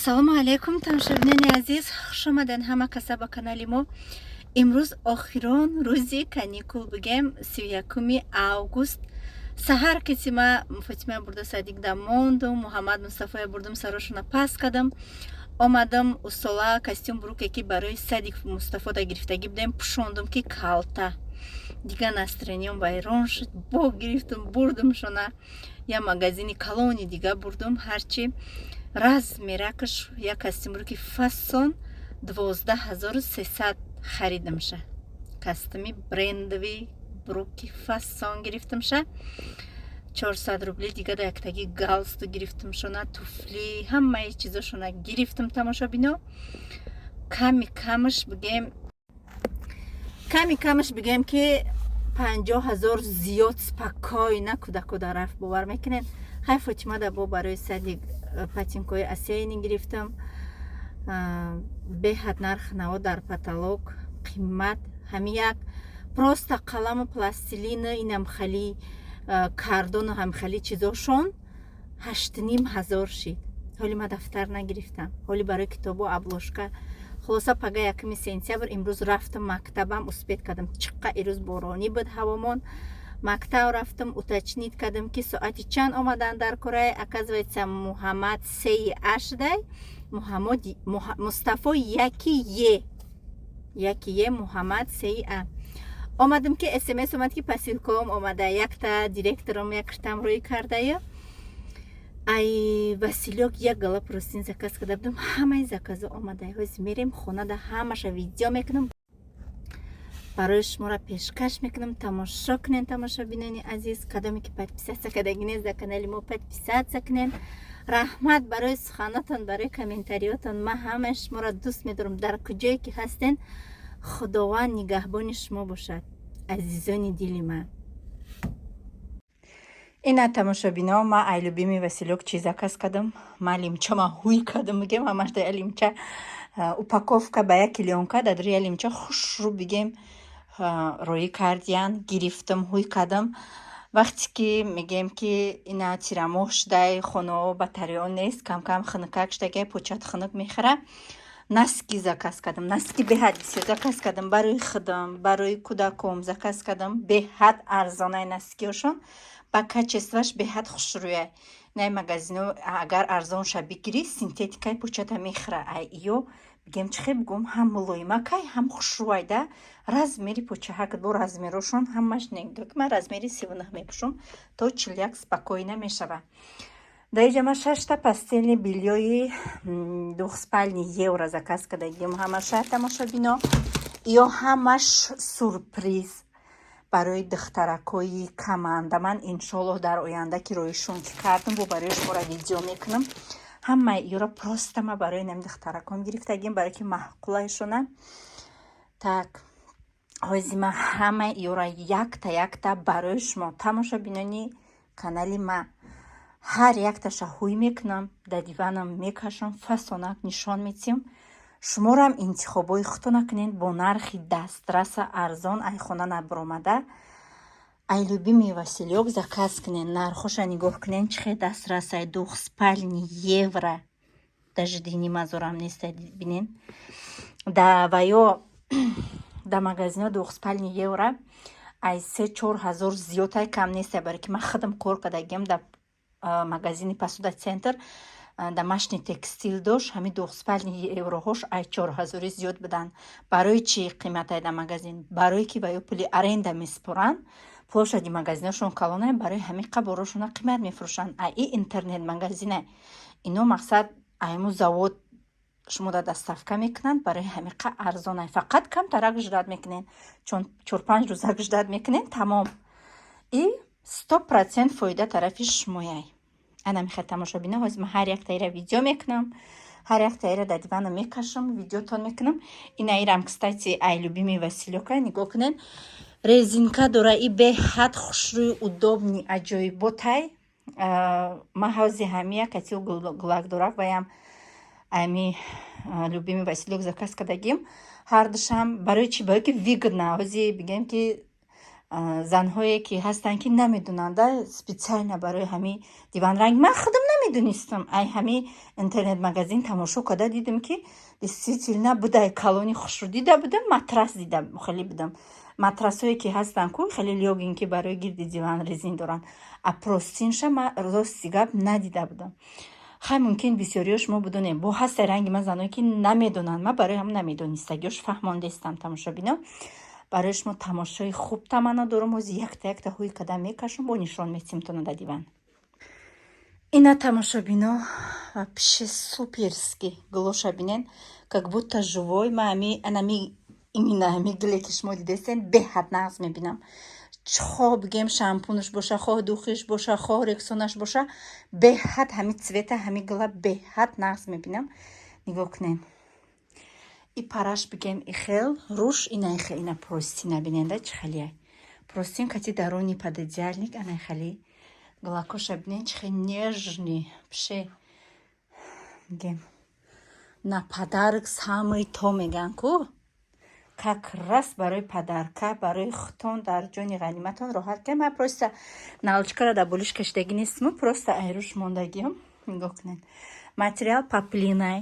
Ассалому алайкум, тамошобинони азиз, хушомаден ҳама каса ба канали мо. Имрӯз охирон рӯзи каникул бигем, 31-уми август. Саҳар киси ма Фотимая бурда садик да мондум, Муҳаммад Мустафоя бурдум, сарошона пас кардам, омадам, усола костюм брюке, ки барои садик Мустафода гирифтагӣ будем, пӯшондум, ки калта дига настроениям вайрон шуд. Бо гирифтум, бурдумшона я магазини калони дига бурдум. Ҳарчи размеракаш, як костюм брюки фасон 12 300 харидамша. Костюми брендовый, брюки фасон гирифтамша. 400 рубли дига да яктаги галстук гирифтамшона, туфли, ҳамаи чизошона гирифтам. Тамошобино, ками камаш бигем, ки 50 000 зиёд спокойно кӯдакода рафт, бовар мекунед? Хай, Фотима да бо барои садик ботинкои осенний гирифтам. Беҳад нарх наво дар потолок қимат. Ҳами як просто қаламу пластилина, инам хали картону ҳамхали чизошон 8500 шид. Ҳоли ма дафтар нагирифтам, ҳоли барои китобу обложка. Хулоса, пага 1 сентябр. Имрӯз рафтам мактабам, успеть кардам. Чиққа ирӯз боронӣ буд ҳавомон. Мактаб рафтам, уточнить кардам, ки соати чанд омадан дар кораи. Оказывается, Муҳаммад сеи ашдай, Мустафо яки е, яки е, Муҳаммад сеи а. Омадам, ки смс омад, ки посылкаом омада. Якта директорам якштам рӯй кардая. Ай Василёк як гала простынь заказ карда будам, ҳамаи заказо омада. Ҳози мерем хонада, ҳамаша видео мекунам, барои шуморо пешкаш мекунам, тамошо кунем. Тамошобинони азиз, кадоме ки подписаться кардаги нест дар канали мо, подписаться кунем. Раҳмат барои суханотон, барои комментариётон. Ман ҳамаи шуморо дӯст медорам. Дар куҷое ки ҳастен, Худованд нигаҳбони шумо бошад, азизони дили ман. Ина, тамошобино, ма ай любимый Василёк чӣ заказ кардам. Ма лимчама ҳуй кардам, бигем, ҳамаш да лимча упаковка ба як клеёнка, дар я лимча хушрӯ, бигем, роӣ кардиян. Гирифтам, ҳуй кардам. Вақте ки мегӯем, ки ина тирамоҳ шудай, хонаҳо батареон нест, камкам хунукак шудагай, почат хунук мехӯра. Носки заказ кардам, носки беҳад бисёр заказ кардам, барои худам, барои кӯдаком заказ кардам. Беҳад арзонай носкиҳошон, ба качествоаш беҳад хушрӯяй. Най магазино агар арзонша бигирӣ, синтетикаи, почата мехӯра. Ай иё, бигем, чӣ хел бигӯм, ҳам мулоимакай, ҳам хушрӯай да размери почаҳак. Бо размерошон ҳамаш ки ман размери 39 мепӯшам, то 41 спокойно мешава. Дар инҷа ман шашта постельный бельёи двухспальный евро заказ кардагим. Ҳамаша, тамошобино, ё ҳамаш сюрприз барои духтаракҳои команда. Ман, иншоаллоҳ, дар оянда ки роишон ки кардам, бо барои шуморо видео мекунам. Ҳамаи ёро просто ма барои нами духтаракон гирифтагим, барое ки маъқулайшона. Так, ҳози ман ҳамаи ёро якта якта барои шумо, тамошобинони канали ма, ҳар якташа ҳуй мекунам, дар диванам мекашам, фасонак нишон метиҳам. Шуморам интихобҳои худтона кунед бо нархи дастраса арзон. Ай хона набаромада, ай любимый Василёк заказ кунед. Нархоша нигоҳ кунед, чӣ хел дастрасай. Двухспальный евро, даже дини мазорам неста, бинен. Да ва ё да магазино двухспальный евро ай 3-4 ҳазор зиёдтай кам нестай, барое ки ман худам кор кардагиам дар магазини Посуда Центр, домашний текстил дошт. Ҳамин двухспальный евроҳош ай 4000-и зиёд буданд. Барои чӣ қиматай дар магазин? Барое ки ва ё пули аренда месупоранд, площади магазиношон калонае, барои ҳамин қаборошона қимат мефурӯшанд. А и интернет магазина, ино мақсад айму завод шумо да доставка мекунанд, барои ҳамин қа арзонай. Фақат камтарак ждать мекунед, чун 4-5 рӯзак ждать мекунед, тамом, и 100% фоида тарафи шумояй. Ана мехоҳед, тамошобино, ҳозир ман ҳар яктаира видео мекунам, ҳар яктаира дар дивана мекашам, видеотон мекунам. Инаирам, кстати, ай любимый Василёка, нигоҳ кунед, резинка дора, и беҳад хушрӯи, удобный, аҷоиботай. Ман ҳози ҳамия катил гулак дорак ваям ами любимый Василёк заказ кардагим ҳардушам. Барои чӣ? Барое ки выгодно. Ҳози бигем, ки занҳое ки ҳастанд, ки намедонанд, специально барои ҳамин диванранг ман худам. Намедонистам. Ай ҳами интернет-магазин тамошо карда дидам, ки действительно будай, калони хушрӯ дида будам. Матрас дида хеле будам, матрасҳое ки ҳастанд ку, хеле лёгенький, барои гирди диван резин доранд. А простынь ша ма, рости гап, надида будам. Хай, мумкин, бисёриҳо шумо бидонем, бо ҳастай ранги ман заное, ки намедонанд. Ман барои ҳам намедонистагиёш фаҳмондестам. Тамошобино, барои шумо тамошои хуб таманно дорам. Ҳози якта якта ҳуй када мекашам, бо нишон метимтона да диван. Ина, тамошобино, вообще суперский гулоша бинен, как будто живой. Ма ами анами, именно ҳами гуле, ки шумо дидестен, беҳад нағз мебинам. Хоҳ бигем шампунаш боша, хоҳ духи ш боша, хоҳ рексонаш боша, беҳад ҳами цвет а, ҳами гула беҳад нағз мебинам. Нигоҳ кунен, и параш бигем ихел руш, ина ихел, ина простынь а биненда, чӣ хелия простынь кати даруни пододеяльник. Ана хели гулакоша бинен, чӣ хел нежный. Вообще бигем, на подарок самый то меган ку, как раз барои подарка, барои худтон дар ҷони ғаниматон роҳат кунед. Ман просто наволочка ра дар болиш кашидагӣ нестиму, просто айруш мондагиам. Нигоҳ кунед, материал поплин ай,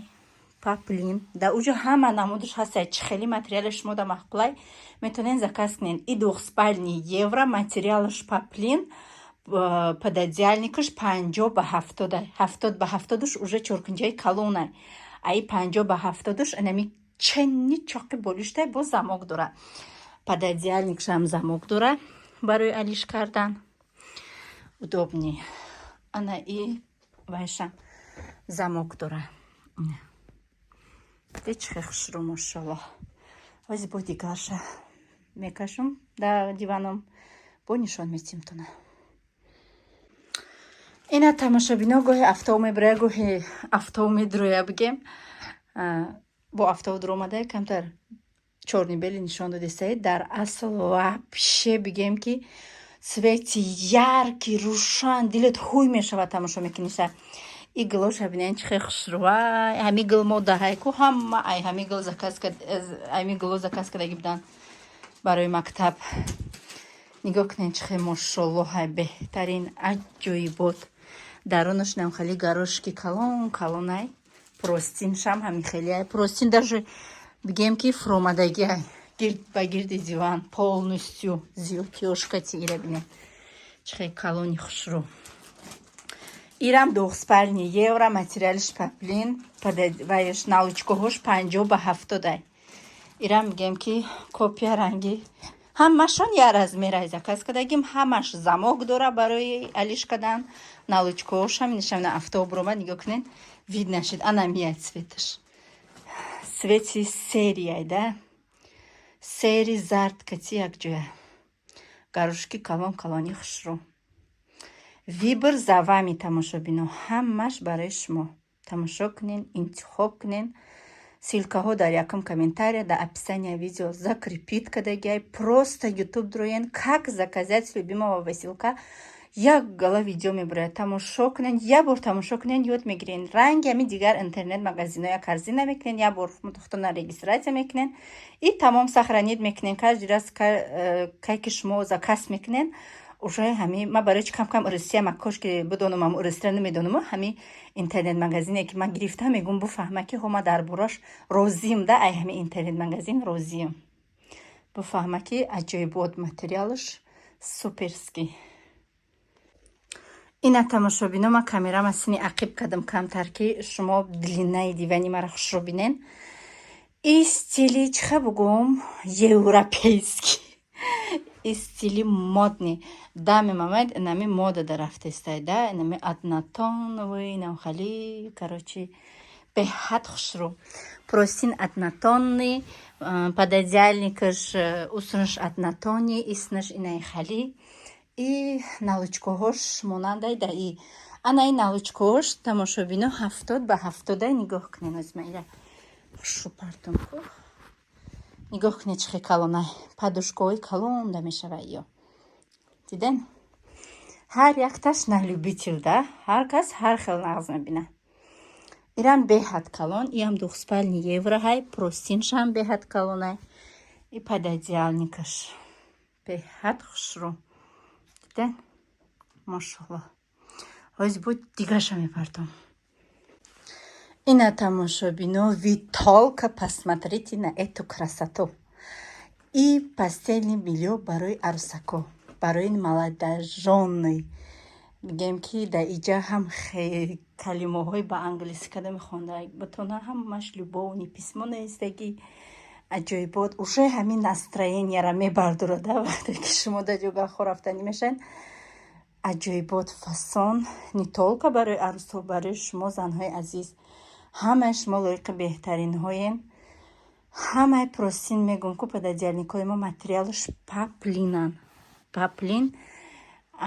поплин. Дар уҷо ҳама намудаш ҳастай. Чӣ хели материали шумо да маъқулай, метавонед заказ кунед. И двухспальный евро, материалаш поплин, пододеяльник аш 50 ба 70, 70 ба 70-уш уже чоркунҷаи калонай. Аи 50 ба 70-уш инами ченни чоқи болиштай, боз замок дора, пододеяльник шам замок дора, барои алиш кардан удобный. Ана и вайшам замок дора. Де, чӣ хел хушрӯ, мошаллоҳ. Ҳози бо дигарша мекашум дар диваном, бо нишон метимтона. Ина, тамошобино, гоҳе афтоб мебироя, гоҳе афтоб медуроя. Бигем, бо афтоб дуромада, камтар чёрный белый нишон додистаед. Дар асл вообще бигем, ки цвет и яркий, рӯшан, дилет ҳуй мешавад, тамошо мекуниша. И гулоша бинен, чӣ хел хушрӯвай. Ҳами гул модаҳай ку, ҳама ай ҳами гул заказ, ҳами гуло заказ кардаги буданд барои мактаб. Нигоҳ кунед, чӣ хел, мошоллоҳ, ҳай, беҳтарин, аҷоибот. Дарунаш нам хеле горошки калон калонай, простынь шам ҳами хелеай. Простынь даже бигем, ки фуромадагиай гирд ба гирди диван полностью, зиёдтиёшка тиира бинед, чӣ хел калони хушрӯ. Ирам двухспальный евро, материалиш поплин, ваяш наволочка ҳош 50 ба 70-ай. Ирам мегем, ки копия ранги, ҳамашон я размер ай заказ кардагим. Ҳамаш замок дора барои алиш кардан. Наволочка ҳош ҳам нишона. Афтоб ромад, нигоҳ кунед, вид нашид. Ана мияд цвет аш, цвет и серый ай да, серый зард кати якҷоя, горошки калон калони хушрӯ. Выбор за вами, тамошобино, ҳамаш барои шумо. Тамошо кунен, интихоб кунен. Ссылка ҳо дар якум комментария, дар описания видео закрепить кардагиай. Просто ютуб дроен «Как заказать любимого Василка», як гала видео мебурояд. Тамошо кунен, як бор тамошо кунен, ёд мегирен. Ранги ҳами дигар интернет магазиноя корзина мекунен, як бор худтона регистрация мекунен и тамом, сохранить мекунен. Каждый раз кай ки шумо заказ мекунен, уже ҳами ма барои чи кам-кам урусия ма кош ки бидонам, ам урусиро намедонам. Ҳами интернет магазине ки ман гирифтам, мегӯм, буфаҳма, ки ҳо, ма дар бораш розиам да, ай ҳами интернет магазин розиам. Буфаҳма, ки аҷоибот, материалаш суперский. Ина, тамошобино, ман камерама сини ақиб кардам камтар, ки шумо длина и дивани мара хушро бинен. И стили, чиха бугӯм, европейский, и стили модный дами мамад, инами мода дарафтестай да, инами однотоновый, инам хали, короче, беҳад хушрӯ. Простынь однотонный, пододеяльник аш усунаш однотонный, иснаш инаи хали, и наволочка ҳош монандай да. И анаи наволочка ҳош, тамошобино, 70 ба 70-ай. Нигоҳ кунед, озмаира хушрӯ партум ку. Нигоҳ кунед, чӣ хел калонай, подушка ҳои калон да мешава. Ё диден, ҳар якташ на любитель да, ҳар кас ҳар хел нағз мебина. Ирам беҳад калон, иам двухспальный евроҳай, простынь шам беҳад калонай, и пододеяльник аш беҳад хушрӯ. Диден, мошалло. Ҳози бо дигаша мепартом. Ина, тамошобино, вы только посмотрите на эту красоту. И постельный бельё барои арӯсако, барои молодожёны. Бигем, ки дар иҷа ҳам калимаҳои ба англисӣ када мехонда бутона, ҳамаш любовный письмо навистагӣ. Аҷоибот, уже ҳамин настроение ра мебардорада, вақте ки шумо дар ҷогаҳҳо рафтанӣ мешавед. Аҷоибот, фасон, не только барои арӯсҳо, барои шумо, занҳои азиз. Ҳамаи шумо лоиқи беҳтаринҳоен. Ҳамаи простынь, мегӯм ку, пододеяльник ҳои мо материалаш поплин ан, поплин.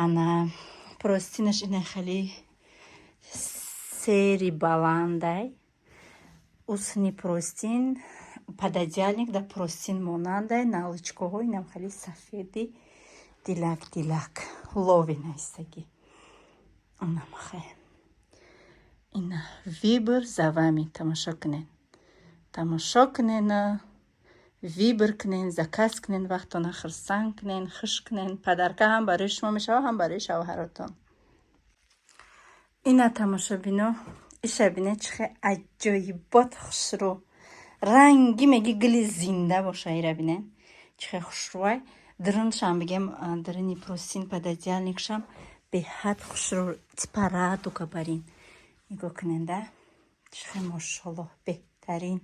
Ана простынь аш ина хеле сери баландай, усни простынь, пододеяльник да простынь монандай, наволочка ҳо инам хеле сафеди дилак дилак, лови навистагӣ. Анамахе ина, выбор за вами. Тамошо кунед, тамошо кунена, выбор кунен, заказ кунен, вақтона хурсанд кунен, хуш кунен. Подарка ҳам барои шумо мешавад, ҳам барои шавҳаротон. Ина, тамошобино, иша бине, чӣ хел аҷоибот, хушрӯ, ранги меги гули зинда боша. Ира бинен, чӣ хел хушрӯай. Дуруншам, бигем, дуруни простынь, пододеяльник шам беҳад хушрӯ, типа радуга барин. Нигоҳ кунен да, чӣ хел, мошаллоҳ, беҳтарин.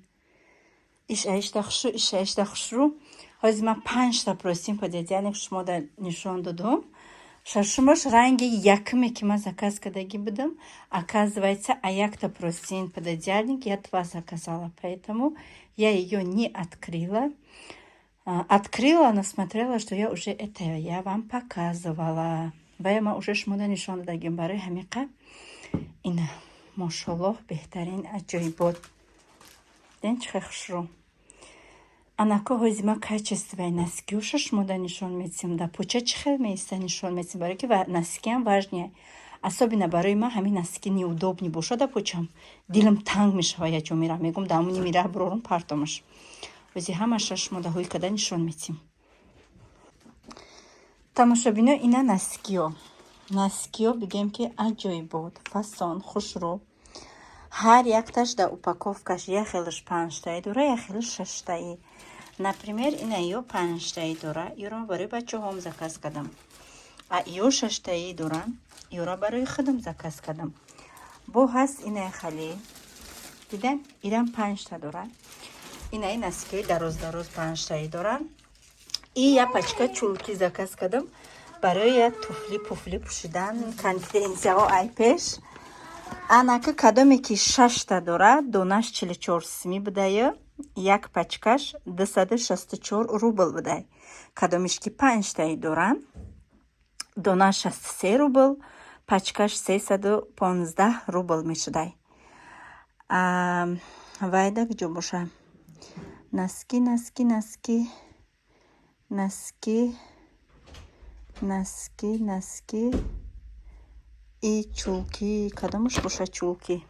Иш аишта хушрӯ, иш аишта хушрӯ. Ҳозир ман панҷта простынь, пододеяльник шумода нишон додум. Шашумаш ранги якуме, ки ман заказ кардагӣ будам. Оказывается, а якта простынь, пододеяльник я два заказала, поэтому я её не открыла. Открыла, но смотрела, что я уже это я вам показывала. Вая ман уже шумода нишон додагим. Барои ҳамиқа ина, мошаллоҳ, беҳтарин, аҷоибот. Ден, чӣ хел хушрӯ. Анако, ҳози ман качество и носки ҳоша шумода нишон медиҳам, да поча чӣ хел меиста, нишон медиҳам, барое ки носки ам важный. Особенно барои ман ҳамин носки неудобный бошад, да почам дилам танг мешавад. Як ҷо мерам, мегӯм, дамони мираҳ бурорум, партомаш. Ҳози ҳамаша шумода ҳои када нишон медиҳем. Тамошобино, ина носки ё. Носки ё, бигем, ки аҷоибот, фасон, хушрӯ. Ҳар якташ дар упаковка ш як хелаш панҷтаи дора, як хелаш шаштаи. Например, ина ё панҷтаи дора, ёро барои бачаҳом заказ кардам, а ё шаштаи дора, ёро барои худам заказ кардам. Бо ҳаст инаи хали, дидем, ирам панҷта дора. Инаи носки ҳои дароз дароз панҷтаи дора. И я пачка чулки заказ кардам барои я туфли пуфли пӯшидан, конференсияҳо ай пеш. Анака, кадоме ки шашта дора, донаш 44 сими будаю, як пачка ш 264 рубл будай. Кадомеш ки панҷтаи доранд, донаш 63 рубл, пачка ш 315 рубл мешудай. Вайда куҷо боша? Носки, носки, носки, носки, носки, носки и чулки. Кадомаш боша чулки?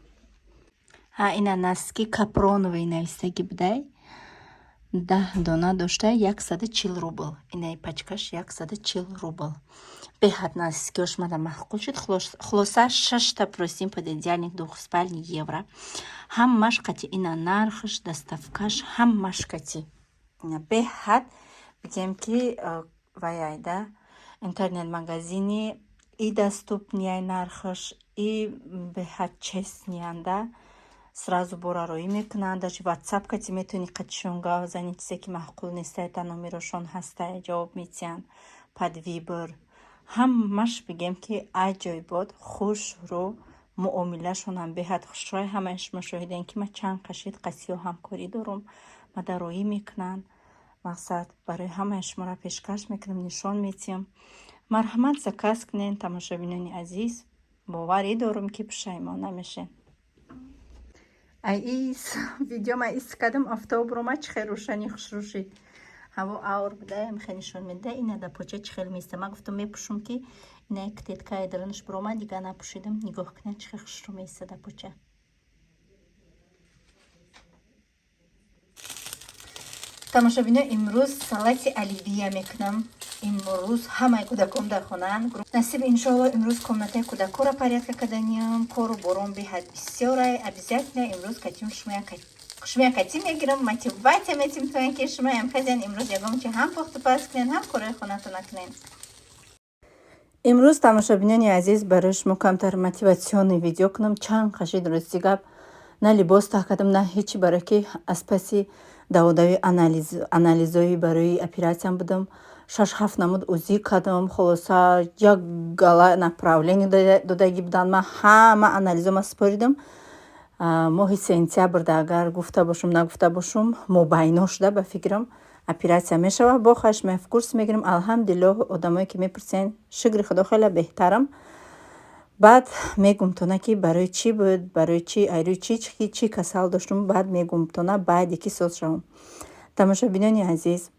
Ҳа, ина носки капроновый навистагӣ будай, 10 дона дошта, 140 рубл. Инаи пачка ш 140 рубл. Беҳад носки ёш мада маъқул шуд. Хулоса, шашта простынь, пододеяльник двухспальный, евро. Ҳамаш қати ина нархш, доставка ш, ҳамаш кати. Беҳад, бигем, ки ваяйда интернет-магазини и доступный ай нархаш, и беҳад честный анда, сразу бора роӣ мекунанд. Даже ватсап кати метавонӣ қатишон гап занӣ, чизе ки маъқул нестай, та номерошон ҳастай, ҷавоб метиҳанд под выбор. Ҳамаш, бигем, ки аҷоибот, хушрӯ, муомилашонам беҳад хушрӯй. Ҳамаи шумо шоҳидем, ки ман чанд қашид қасиё ҳамкорӣ дорум, мада роӣ мекунанд. Мақсад, барои ҳамаи шуморо пешкаш мекунам, нишон метиҳам. Марҳамат, заказ кунед, тамошобинони азиз. Боварӣ дорум, ки пушаймон намешед. Ай, ис видео ма ис кардам, офтоб ромад, чӣ хел рӯшани хушрӯ шид. Ҳаво авр буда, хел нишон медиҳад. Ина да поча чӣ хел меиста. Ман гуфтам, мепӯшум, ки ина клетка и дарунаш биромад, дигар напӯшидам. Нигоҳ кунед, чӣ хел хушрӯ меиста да поча. Тамошобино, имрӯз салати оливье мекунам. Имрӯз ҳамаи кӯдаком дар хонаанд. Насиб, иншоалло, имрӯз комнатаи кӯдакоро порядка каданиям. Кору бором беҳад бисёрай. Обязательно имрӯз катим шумоя катим мегирам, мотивация метим, то ин ки шумоям хезен, имрӯз ягон чи ҳам пухту паз кунен, ҳам кораи хонатона кунен. Имрӯз, тамошобинони азиз, барои шумо камтар мотивационный видео кунам. Чанд қашид, рости гап, на либос таҳ кардам, на ҳечи, барое ки аз паси даводави анализҳои барои оператсиям будам. Шаш, ҳафт намуд УЗИ кардам. Хулоса, як гала направление додагӣ буданд. Ман ҳама анализома супоридам. Моҳи сентябрда, агар гуфта бошум, нагуфта бошум, мобайно шуда, ба фикрам, оператсия мешавад. Бо хашм курс мегирем. Алҳамдулиллоҳ, одамое ки мепурсен, шукри Худо, хеле беҳтарам. Баъд мегум тона, ки барои чӣ буд, барои чӣ, айрӯи чӣ, чӣ касал доштум, баъд мегум тона, баъде ки соз шавам. Тамошобинони азиз,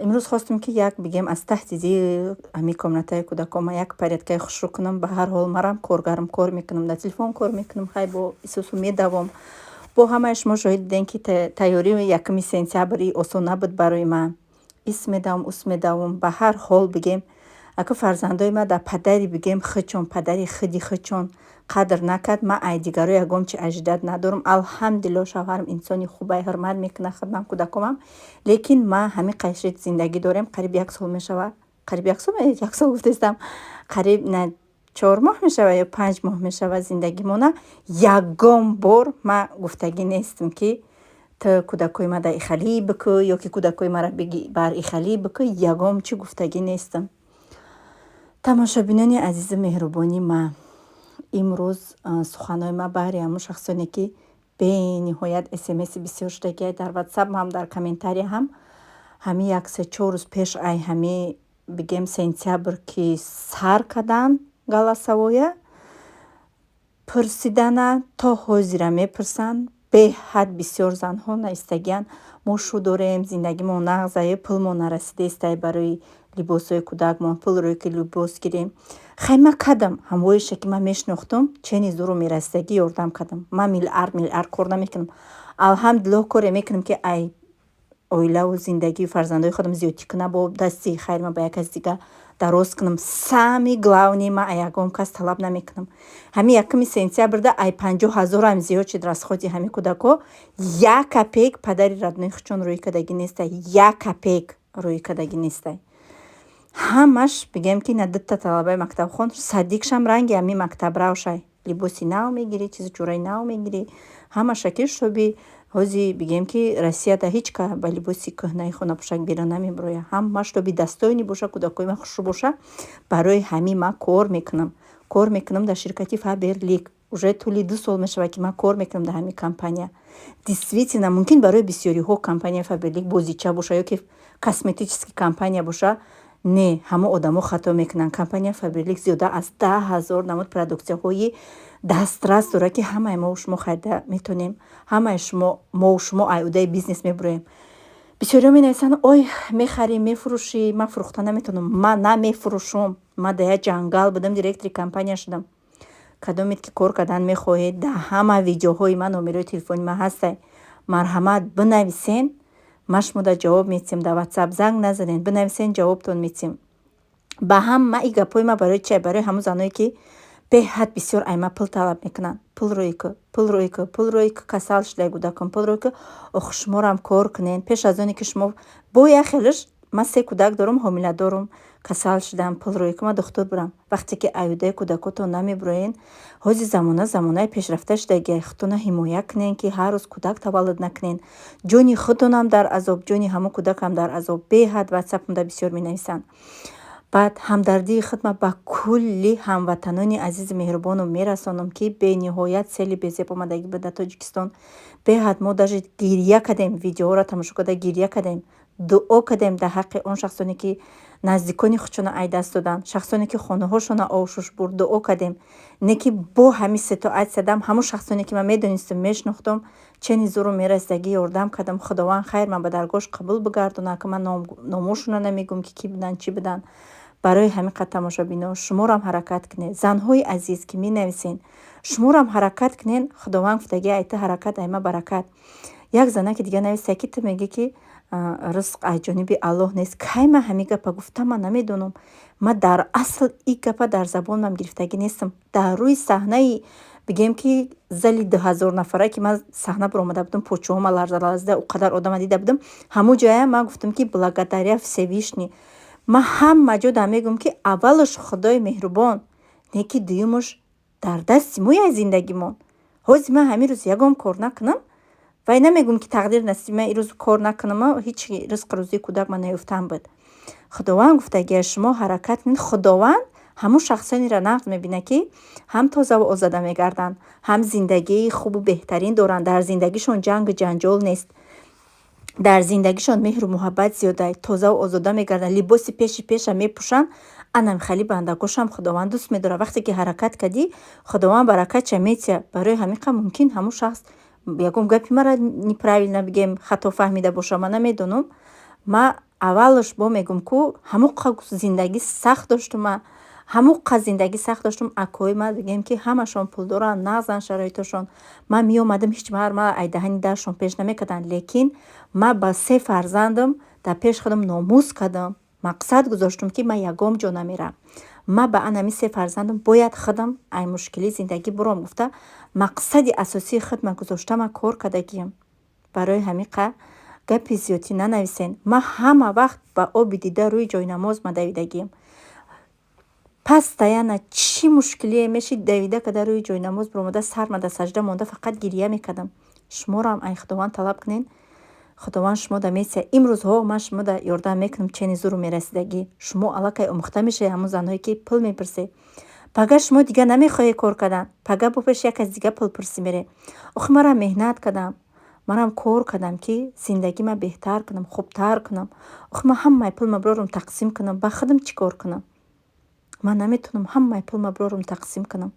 имрӯз хостем, ки як бигем, аз таҳти зил ҳамин комнатаи кӯдакома як порядкаи хушрӯ кунам. Ба ҳар ҳол, марам коргарам, кор мекунам, дар телефон кор мекунам, хай, бо исусу медавом. Бо ҳамаи шумо шоҳид дидем, ки тайёрии 1 сентябри осон набуд барои ман. Ис медавам, ус медавам. Ба ҳар ҳол, бигем, ака, фарзандои ман дар падари, бигем, хичон, падари худи хичон қадр накард. Ман ай дигаро ягон чи ожидать надорам. Алҳамдулилло, шавҳарам инсони хубай, ҳурмат мекунад худам, кӯдакомам. Лекин ман ҳамин қайши зиндагӣ дорем, қариб як сол мешавад, қариб як сол, як сол гуфтестам, қариб на 4 моҳ мешавад ё 5 моҳ мешавад зиндагимона. Ягон бор ман гуфтагӣ нестам, ки ту кӯдакои ма дар ихалӣ бикӯ ё ки кӯдакои маро бар ихалӣ бикӯ. Ягон чӣ гуфтагӣ нестам. Тамошобинони азизу меҳрубони ман, имрӯз суханҳои ман баҳри ҳамон шахсоне, ки бениҳоят смси бисёр шудагиай дар Ватсап ҳам, дар комментария ҳам. Ҳамин як, се, чор рӯз пеш, ай ҳами, бигем, сентябр ки сар карданд голосовоя пурсидана, то ҳозира мепурсанд. Беҳад бисёр занҳо навистагиянд: мо шу дорем, зиндагимон нағзае, пулмон нарасидаистай барои либосҳои кӯдакмон, пулро ки либос гирем. Хай, ман кардам ҳамвоише, ки ман мешинохтум, чени зуру мерасидагӣ ёрдам кардам. Ман миллиард миллиард кор намекунам, алҳамдулиллоҳ, коре мекунам, ки ай оилаву зиндагию фарзандои худам зиёдтӣ кунам, бо дасти хайр ман ба як каси дига дароз кунам. Самый главный, ман ай ягон кас талаб намекунам. Ҳамин 1 сентябрда ай 50 ҳазорам зиёд шуд расходи ҳамин кӯдакҳо. Як копейк падари родной худшон рӯй кардагӣ нестай, як копейк рӯй кардагӣ нестай. Ҳамаш, бигем, ки на дута талабаи мактабхон, садикшам ранги ҳамин мактабравшай, либоси нав мегирӣ, чизу чораи нав мегирӣ, ҳамаша ки шоби ҳози, бигем, ки Россияда ҳеҷ ка ба либоси кӯҳнаи хонапӯшак берун намебирояд. Ҳамаш тоби достойный боша, кӯдакҳои ман хушрӯ боша. Барои ҳамин ман кор мекунам, кор мекунам дар ширкати Фаберлик. Уже тӯли 2 сол мешавад, ки ман кор мекунам дар ҳамин компания. Действительно, мумкин барои бисёриҳо компания Фаберлик бозича боша ё ки косметический компания боша. Не, ҳама одамо хато мекунанд. Компания Фаберлик зиёда аз 10 000 намуд продуксияҳои дастрас дорад, ки ҳамаи мову шумо харида метонем. Ҳамаи шумо, мову шумо ай бизнес мебуроем. Бисёриҳо менависанд: ой, мехарӣ, мефурӯшӣ. Ман фурӯхта наметавонам, ман намефурӯшум. Ман дар як ҷангал будам, директори компания шудам. Кадомед ки кор кардан мехоҳед, дар ҳама видеоҳои ман номерои телефони ман ҳастай, марҳамат, бинависен, ман шумода ҷавоб метиҳам. Дар Ватсап занг назанед, бинависен, ҷавобтон метиҳам. Ба ҳамаи гапҳои ман барои чи? Барои ҳамон заное, ки беҳад бисёр ай ман пул талаб мекунанд: пул рӯй кӯ, пул рӯй кӯ, пул рӯй кӯ, касал шудай кӯдакон, пул рӯй кӯ. Ох, шуморам кор кунен пеш аз оне ки шумо бо як хелиш. Ман се кӯдак дорам, ҳомила дорум, касал шудам, пул рӯй кӯ, ман духтур бурам. Вақте ки аюдаи кӯдакотон намебуроен, ҳози замона замонаи пешрафта шудагия, худтона ҳимоя кунен, ки ҳар рӯз кӯдак таваллуд накунен. Ҷони худтонам дар азоб, ҷони ҳамон кӯдакам дар азоб. Беҳад Ватсапамда бисёр менависанд. Баъд ҳамдардии худма ба кулли ҳамватанони азизу меҳрубонум мерасонам, ки бениҳоят сели безеб омадагӣ буд дар Тоҷикистон. Беҳад мо даже гирья кардем, видеоҳоро тамошо карда гирья кардем, дуо кардем дар ҳаққи он шахсоне, ки наздикони худшона ай даст доданд, шахсоне, ки хонаҳошона овшуш бурд, дуо кардем. Не ки бо ҳамин ситуатсиядам ҳамон шахсоне, ки ман медонистам, мешинохтам, чени зуру мерасидагӣ ёрдам кардам. Худованд хайр ман ба даргоҳш қабул бигардонад, ки ман номошонро намегӯям, ки кӣ буданд, чӣ буданд. Барои ҳамин қад, тамошобино, шуморам ҳаракат кунед. Занҳои азиз, ки менависен, шуморам ҳаракат кунед. Худованд гуфтагӣ: ай ту ҳаракат, ай ма баракат. Як занаки дига нависта, ки ту мегӣ, ки ризқ аз ҷониби Аллоҳ нест. Кай ман ҳамин гапа гуфтам, ман намедонам. Ман дар асл ин гапа дар забонам гирифтагӣ нестам. Дар рӯи саҳнаи, бигем ки, зали 2000 нафара, ки ман саҳна баромада будам, почаҳома ларза ларзида, о қадар одама дида будам, ҳамун ҷоя ман гуфтам, ки благодаря Всевышний. Ман ҳама ҷо дар мегӯям, ки аввалаш Худои меҳрубон, не ки дуюмаш дар дасти мояй зиндагимон. Ҳозир ман ҳамин рӯз ягон кор накунам, вай намегӯям, ки тақдир насиби ман ирӯз кор накунам, ҳеҷ ризқу рӯзии кӯдак ман наёфтан буд. Худованд гуфтагия, шумо ҳаракат кунед. Худованд ҳамун шахсонеро нағз мебинад, ки ҳам тозаву озода мегарданд, ҳам зиндагии хубу беҳтарин доранд, дар зиндагишон ҷангу ҷанҷол нест, дар зиндагишон меҳру муҳаббат зиёда, тозаву озода мегарданд, либоси пеши пеша мепӯшанд. Анам хали бандагошам Худованд дӯст медорад. Вақте ки ҳаракат кардӣ, Худованд баракатша метиҳад. Барои ҳамин қа мумкин ҳамун шахс ягон гапи мара неправильно, бигем, хато фаҳмида боша, ман намедонам. Ма аввалаш бо мегӯм, ку ҳамон қа зиндагӣ сахт доштум, ма ҳамон қа зиндагӣ сахт доштум. Акои ман, бигем ки, ҳамашон пулдоранд, нағзанд шароитошон. Ман меомадам, ҳеҷ маҳал ман ай даҳани даршон пеш намекарданд, лекин ман ба се фарзандам дар пеши худам номус кардам, мақсад гузоштум, ки ман ягон ҷо намерам. Ман ба анами се фарзандам бояд худам ай мушкилии зиндагӣ буром гуфта, мақсади асосии худ ман гузошта, ман кор кардагиям. Барои ҳамин қа гапи зиёдтӣ нанависен. Ман ҳама вақт ба оби дида рӯи ҷойнамоз ма давидагиям. Постоянно чӣ мушкилие мешид, давида када рӯи ҷойнамоз биромада, сарма дар сажда монда, фақат гирия мекардам. Шуморо ай Худованд талаб кунед, Худованд шумо да месия. Имрӯзҳо ман шумо да ёрдам мекунам, чени зуру мерасидагӣ. Шумо аллакай омӯхта мешавед, ҳамон занҳое, ки пул мепурсед. Пага шумо дига намехоҳед кор кардан, пага бо пеши як кас дига пул пурсӣ меред. Охи манам меҳнат кардам, манам кор кардам, ки зиндагима беҳтар кунам, хубтар кунам. Охи ман ҳамаи пулма бирорам тақсим кунам, ба худам чӣ кор кунам? Ман наметавонам ҳамаи пулма бирорам тақсим кунам.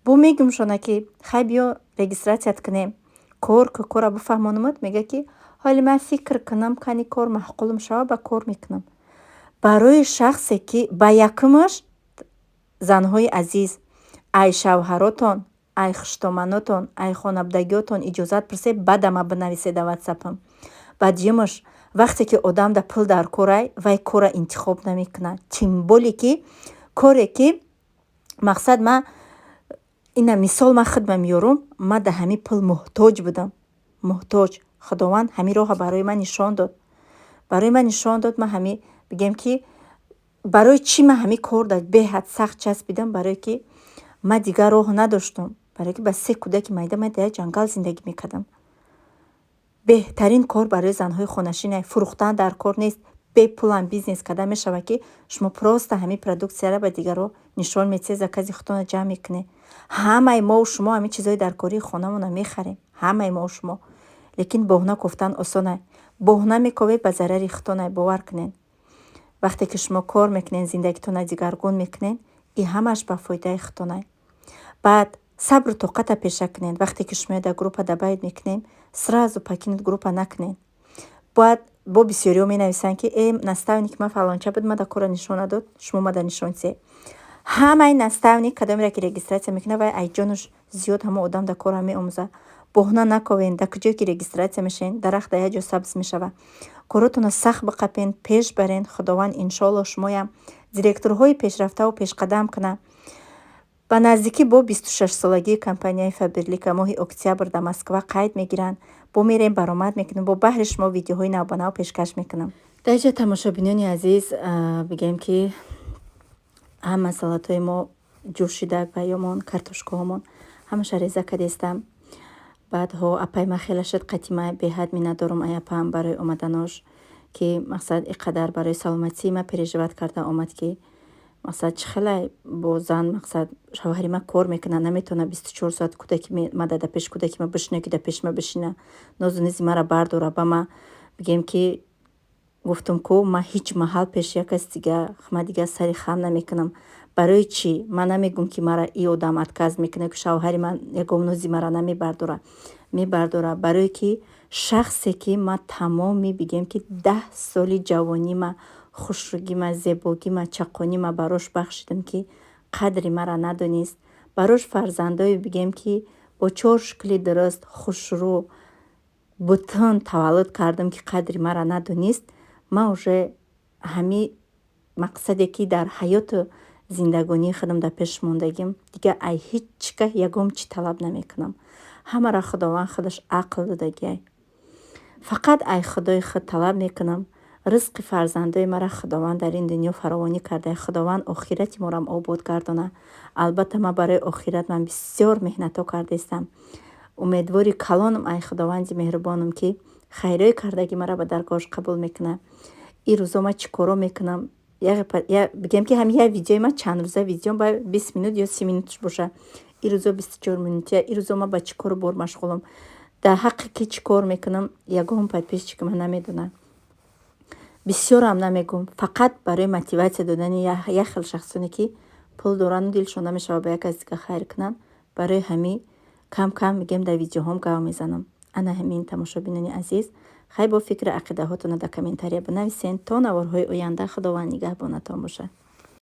Бо мегӯмшона, ки хай, биё, регистрация т кунем, кор ку, корро бифаҳмонамад. Мегӯяд, ки ҳоли ман фикр кунам, кани кор маъқулам шава, ба кор мекунам. Барои шахсе, ки ба якумаш, занҳои азиз, ай шавҳаротон, ай хуштоманотон, ай хонабудагиётон иҷозат пурсед, баъда ма бинависед дар ватсапам. Ба дуюмаш, вақте ки одам да пул дар корай, вай корра интихоб намекунад, тем более ки коре ки мақсад. Ма ина мисол ман худма меёрум. Ман да ҳамин пул муҳтоҷ будам, муҳтоҷ. Худованд ҳамин роҳа барои ман нишон дод, барои ман нишон дод. Ман ҳамин, бигем ки, барои чӣ ман ҳамин кор да беҳад сахт часпидам? Барое ки ман дигар роҳ надоштам, барое ки ба се кӯдаки майда ман дар як ҷангал зиндагӣ мекардам. Беҳтарин кор барои занҳои хонашина фурӯхтан дар кор нест, бепулам бизнес карда мешавад, ки шумо просто ҳамин продукция ро ба дигарҳо нишон медиҳед, заказ и худтонро ҷамъ мекунед. Ҳамаи мову шумо ҳамин чизҳои дар кории хонамонро мехарем, ҳамаи мову шумо. Лекин боҳна кофтан осона. Боҳна мековед, ба зарари худтона, бовар кунед. Вақте ки шумо кор мекунед, зиндагитонро дигаргун мекунед, и ҳамааш ба фоидаи худтона. Баъд сабру тоқата пеша кунед. Вақте ки шумо дар группа добавить мекунем, сразу покинуть группа накунед. Бояд бо бисёриҳо менависанд, ки э, наставник ман фалонча буд, мада корро нишон надод, шумо мада нишон диҳед. Ҳамаи наставник кадомере ки регистрация мекунад, вай айҷонаш зиёд ҳамон одам дар корро меомӯзад. Боҳна наковен. Дар куҷое ки регистрация мешавед, дарахт дар як ҷо сабз мешавад. Коротонро сахт биқапен, пеш барен. Худованд, иншоалло, шумоям директорҳои пешрафтаву пешқадам кунад. Ба наздикӣ бо 26-солагии компанияи Фаберлика моҳи октябр дар Москва қайд мегиранд. Бо мерем, баромад мекунем, бо баҳри шумо видеоҳои навбанав пешкаш мекунам. Дар инҷа, тамошобинони азиз, бигем ки ҳама салатҳои мо ҷӯшида, ваёмон, картошкаҳомон ҳамаша реза кардестам. Баъдҳо апай ман хеле шуд қатима. Беҳад миннатдорум ай апаам барои омаданош, ки мақсад ин қадар барои саломатии ман переживать карда омад, ки мақсад чӣ хелай бо зан, мақсад шавҳари ман кор мекунад, наметавонад 24 соат кӯдаки мада дар пеши кӯдаки ма бишина, ки дар пеши ма бишина, нозу низи маро бардора. Ба ма бигем ки гуфтум ку ман ҳеҷ маҳал пеши як кас дига ма дига сари хам намекунам. Барои чӣ? Ман намегӯм, ки мара и одам отказ мекунад, ки шавҳари ман ягон нози мара намебардора. Мебардора. Барое ки шахсе ки ман тамоми, бигем ки, 10 соли ҷавонима, хушрӯгима, зебогима, чақонима барош бахшидам, ки қадри мара надонист, барош фарзандое, бигем ки, бо чор шукли дуруст, хушрӯ. Бутун таваллуд кардам, ки қадри маро надонист. Ман уже ҳами мақсаде, ки дар ҳаёту зиндагонии худам дар пеш мондагим, дигар ай ҳеҷ кас ягон чӣ талаб намекунам. Ҳамаро Худованд худаш ақл додагиай. Фақат ай Худои худ талаб мекунам: ризқи фарзандои маро Худованд дар ин дунё фаровонӣ кардае, Худованд охирати морам обод гардона. Албатта, ман барои охират ман бисёр меҳнатҳо кардаистам. Умедвори калонам ай Худованди меҳрубонам, ки хайрҳои кардагӣ маро ба даргоҳаш қабул мекунад. Ин рӯзо ман чӣ коро мекунам? Бигем, ки ҳамин як видеои ман чанд рӯза видеом ба 20 минут ё 30 минуташ боша. Ин рӯзо 24 минутия. Ин рӯзо ман ба чӣ кору бор машғулам, дар ҳаққи ки чӣ кор мекунам, ягон подписчики ман намедонад. Бисёрам намегӯм, фақат барои мотиватсия додани як хел шахсоне, ки пул дорану дилшон намешавад ба як кас дига хайр кунанд. Барои ҳамин кам кам мегем, дар видеоҳом гав мезанам. Ана ҳамин, тамошобинони азиз. Хай, бо фикри ақидаҳотонро дар комментария бинависен. То наворҳои оянда Худованд нигаҳбонатон бошад.